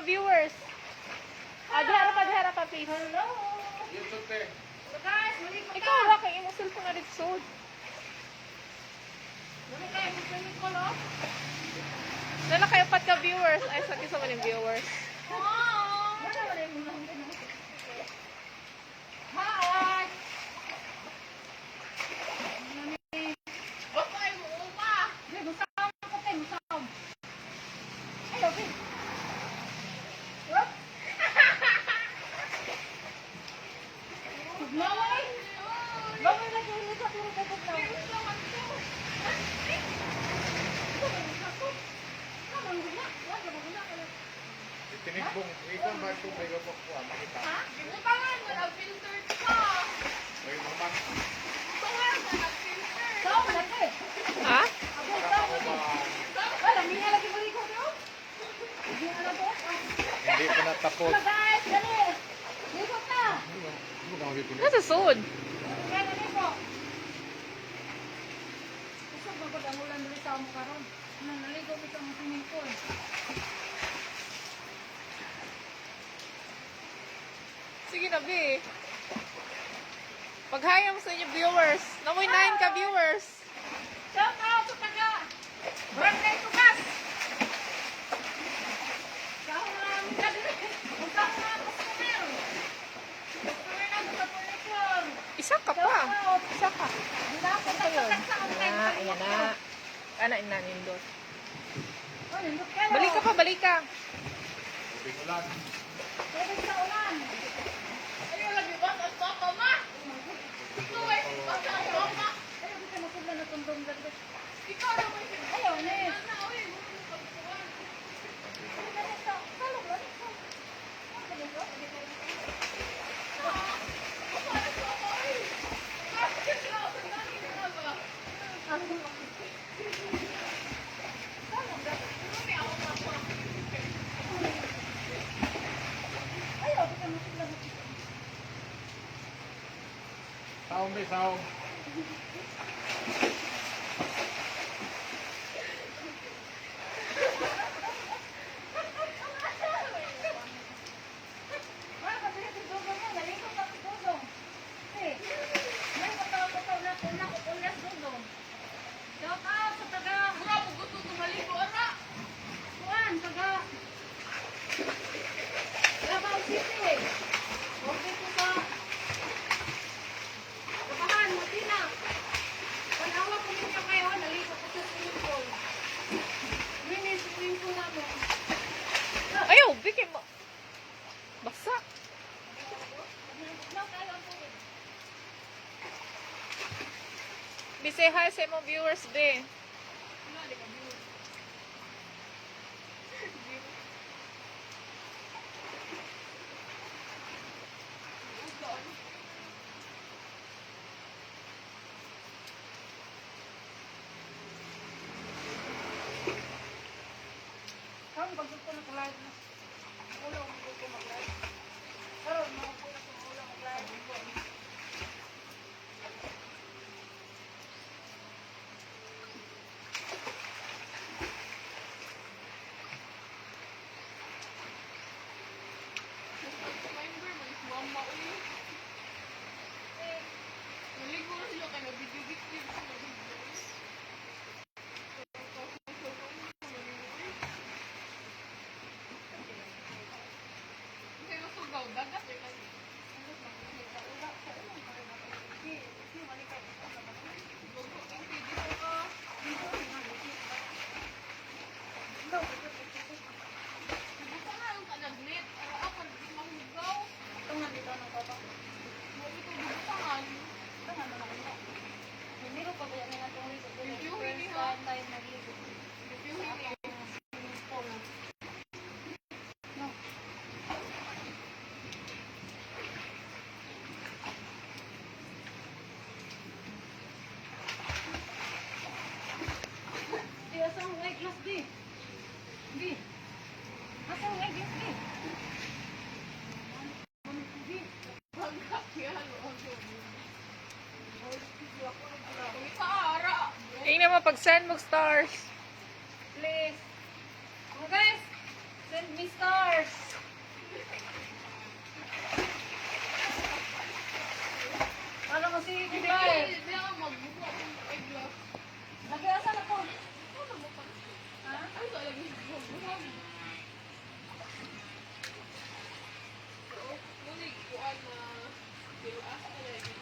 viewers. Ah, diha ra ka, please. Hello. YouTube eh. So guys, muli ko Ikaw ra kay imong cellphone na dito sud. Muli kayo sa swimming pool, oh. Nala kayo pat ka viewers. Ay, sa kisa man yung viewers. Wala, wala yung mga. Hi! Basta mo uma. Di, musaw ko tayo, musaw. Ay, okay. What? Mamay! Mamay lagi ulit sa puro dagat na. Tinigbong, ikaw ba itong may gabok ko? Ah, makita. Gibutangan mo na filter ka. May maman. Butangan mo na filter. Sao man natin? Ha? Abo, sao man eh. Wala, mina lagi muli ko, no? Hindi na lang to. Hindi pa natapos. Hello guys, dali! Likot na! Nasa sud. Kaya dali po. Gusto ba pag ang ulan dali sa amo karon? Ano, naligo ko sa among swimming pool. Sige na, be. Paghaya mo sa inyo viewers. Namoy 9 ka viewers. Shout out sa taga Barangay Tugas! Sa akong mga amiga dali. Ang sa akong mga customer. Customer na sa furniture. Isa ka Shout pa. out. Isa ka. Wala ko tagsa-tagsa ang Ayan na, ayan na. Ana, ina, nindot. Oh, nindot kayo. Balik ka pa, balik ka. Tubig ulan. Tubig sa ulan. Ayaw lagi ba sa papa ma? Ikaw ay basta ang mama. Ayaw, di ka masudlan na kondom dali. Ikaw na may Ayaw, Nis. Na oy, mo pagkuan. Saom, be, saom. Shout out sa taga Mura po gusto tumaligo ara. Kuan, taga Davao City. Okay po sa Kabahan, Matina. Panawa ko ninyo kayo, naligo ko sa swimming pool. Mini swimming pool namin. Ayaw, bigay mo. Basa. Be, say hi sa imong viewers, be. Karon pag ko nag-live na. Ulo ko ko mag-live. Karon mo ko na ulo mag-live. Member mo is mama uy. Naligo na sila kay nabidyo-video sila video. Kasi masugaw, dagat eh kani. Butangan ka nagnet. Ara ako, di mahugaw. Ito nga dito ng baba. Mo ito butangan. Ito nga naman ako. Hiniro pa ba yan nga itong ligo? Review First ini, ha? time tayo nagligo. Review ini. Swimming pool. No. Di, asa ang eyeglass, di? Di. Asa ang eyeglass, di? Di. Bangga yan. Sa ara. Tingnan mo, pag-send mo stars. Please. Oh, guys, send me Lucky Stars. Ano mo si Dubai? Hindi ako magbuka ng eyeglass. Lagi asa na ko? Ha? Ay, sa lagi magbuka. Ngunit, kuan na kiluas na lagi.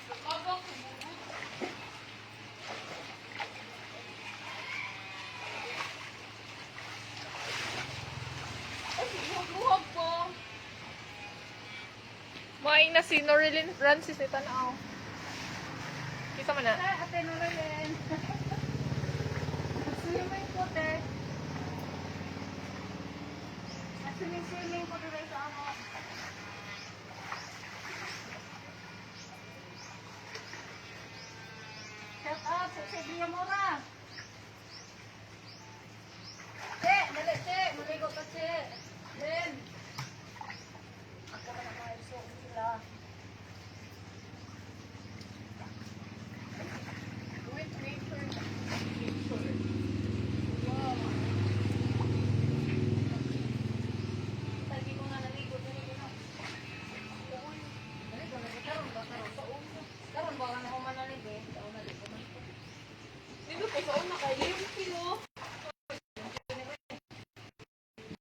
Nakabang kumugot. Ay, luhag-luhag pa. Maing na si Norilyn Francis ni Tanaw. Kisa man na. Hi, Ate Noreen. Swimming po, te. Swimming-swimming po dito sa amo. Shout out sa Sibia Mora. Che, dali, che. Maligo ka, che. Len. Ako na maayos sila. With nature. Nature. Wow. Lagi ko nga naligo, dali na. Dali ko na karon ba karon pa karon ba na human naligo eh. Taon naligo man ko. Dito po sa una kay limpyo.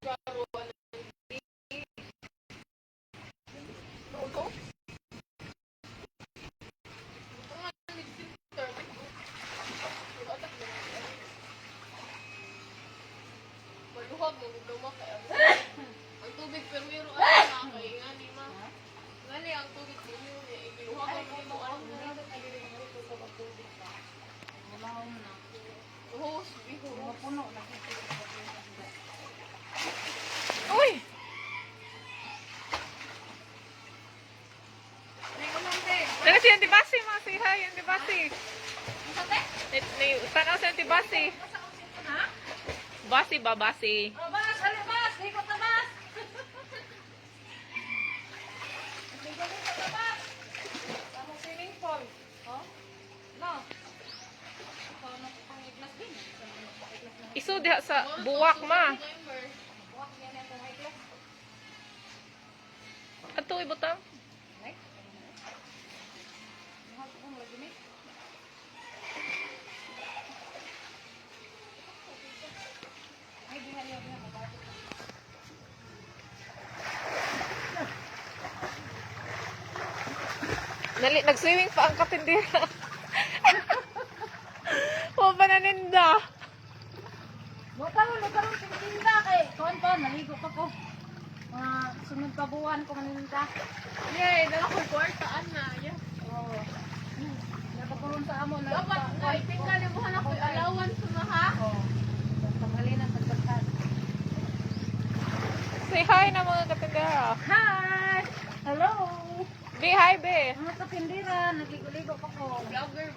Klaro, ano, hindi. Ito? Ito nga, nag-filter. Pero atak na lang. Maluhag mo, gugama kay ang tubig pero meron ano na kay nga ni ma. Ngani ang tubig ninyo niya igiluhag Ay, ang mo mo ano ano na naligo sa tubig pa. Mulahom na. Hose, biho. Mapuno na kito. Uy! Ligo lang, te. Dali si Auntie Basi, mga say hi, Auntie Basi. Unsa te? Ni, tanaw si Auntie Basi. Basta ang sinto na? Basi ba, Basi? Oh, bas, hali bas, ligo ta bas. Ligo ligo ta bas. Amo swimming pool. Oh? No. Ikaw na pang iglas din. Iso diha sa buwak, ma. Buwak yan ang pang iglas. Ato ibutang. Ay. Mahal ko kung lagi ni. Ay, di nga niya, di nga, mabago pa. Nali, nag-swimming pa ang katindira. Wa pa naninda. Mo karon, mo karon tinda kay kuan pa naligo pa ko. Mga sunod pa buwan ko maninda. Yay, dala ko kwartaan na. Yeah. Oo. Nakakulong sa amo na. Dapat na ipinga ni mo na ko allowance na ha. Oo. Tanghali na tagpagkan. Say hi na mga katindera. Hi! Hello! Be, hi, be. Mga kapindira, nagligo-ligo pa ko. Vlogger.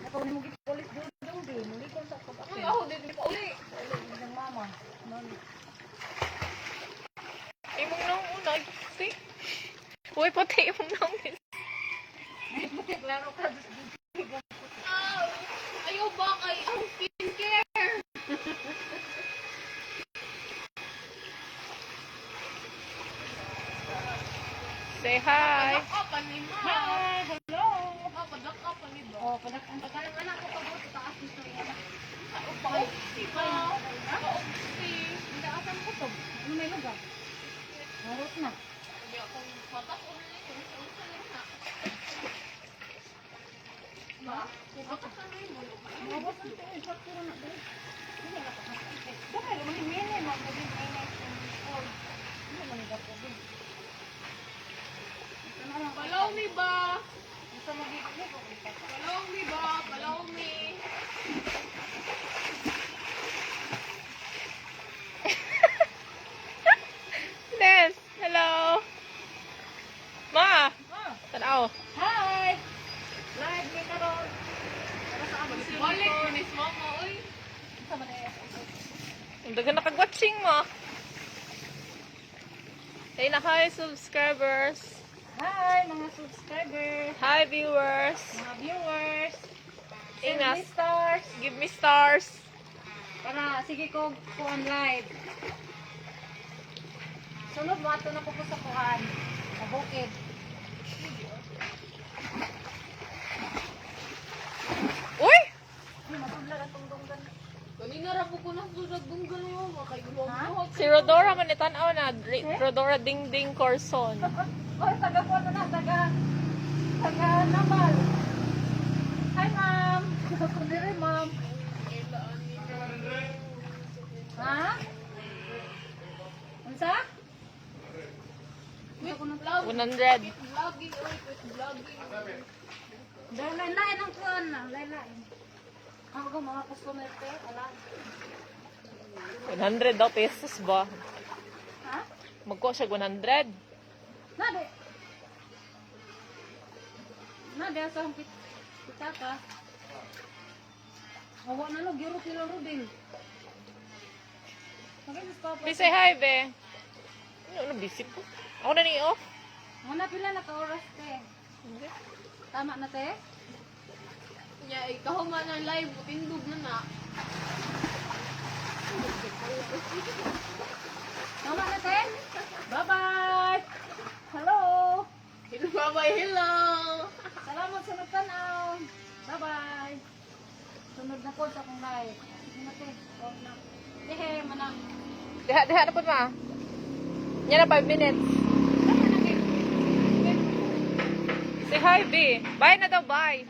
Nakaw ni mo gitulit dudong di, muliko sa Uy, pag-apil. ako din di pa uli. Ulit ng mama. Mami. Imong nong una, puti. Uy, puti imong nong. Klaro ka. Ah, ayaw ba kay ang skincare? Say hi. Padlak up ani ma. Hi! Hello! Ah, padlak up ani ba? Oh, padak ang pagkalang anak ko pag taas nito yung anak. Paupsi ba? Paupsi. Hindi asan ko to. Ano may lugar? Marot na. Hindi akong matas o na ito. Unsa na na? Ba? Matas na rin mo. Mabot na ito. Ay, sakto na. Hindi na pa. Dahil man himene man gabi mainit ang cold. Hindi man gabi. Ito na lang. Follow me ba? Gusto mo gigligo. Follow me ba? Follow me. Des, hello. Ma, Ah. tanaw. Hi! Live ni karon. Para sa among swimming Balik pool. mo ni mama, oy. Unsa man eh? Ang daga nakag-watching mo. Hey na hi, subscribers. Hi mga subscriber, Hi, viewers. mga viewers. Send Ingas. me stars. Give me stars. Para sige ko kuan live. Sunod mo ato na ko po sa kuan. Sa bukid. Uy! Ay, matudlag atong dunggan. Kanina ra po ko nasudag dunggan mo, makay Si Rodora man itanaw na. Rodora Dingding Corson. Oy, taga kuan na taga taga Namal. Hi, ma'am. Kundiri, ma'am. Ha? Unsa? Quit vlog. 100. Quit vlogging, oy, quit vlogging. Dahil lain ang kuan na, lain. Ako ko mga customer te, ala. 100 daw pesos ba? Ha? Magkuha siya 100. Nade. Nade asa ang pitaka. Awa na no, giro sila Rubel. Magay sa Be, say hi, be. Ano, ano, busy po? Ako na ni-off. Muna pila na ka oras te. Hindi. Tama na te? Nya, ikaw man ang live, tindog na na. Tama na te? Bye-bye. Hello. Hello, bye-bye, hello! Salamat sa nagtanaw. Bye-bye. Sunod na po sa akong live. Sige na te. Off na. Ehe, manang. Diha, diha na po ma. Yan na 5 minutes. Tama na kay. Say hi, be. Bye na daw, bye.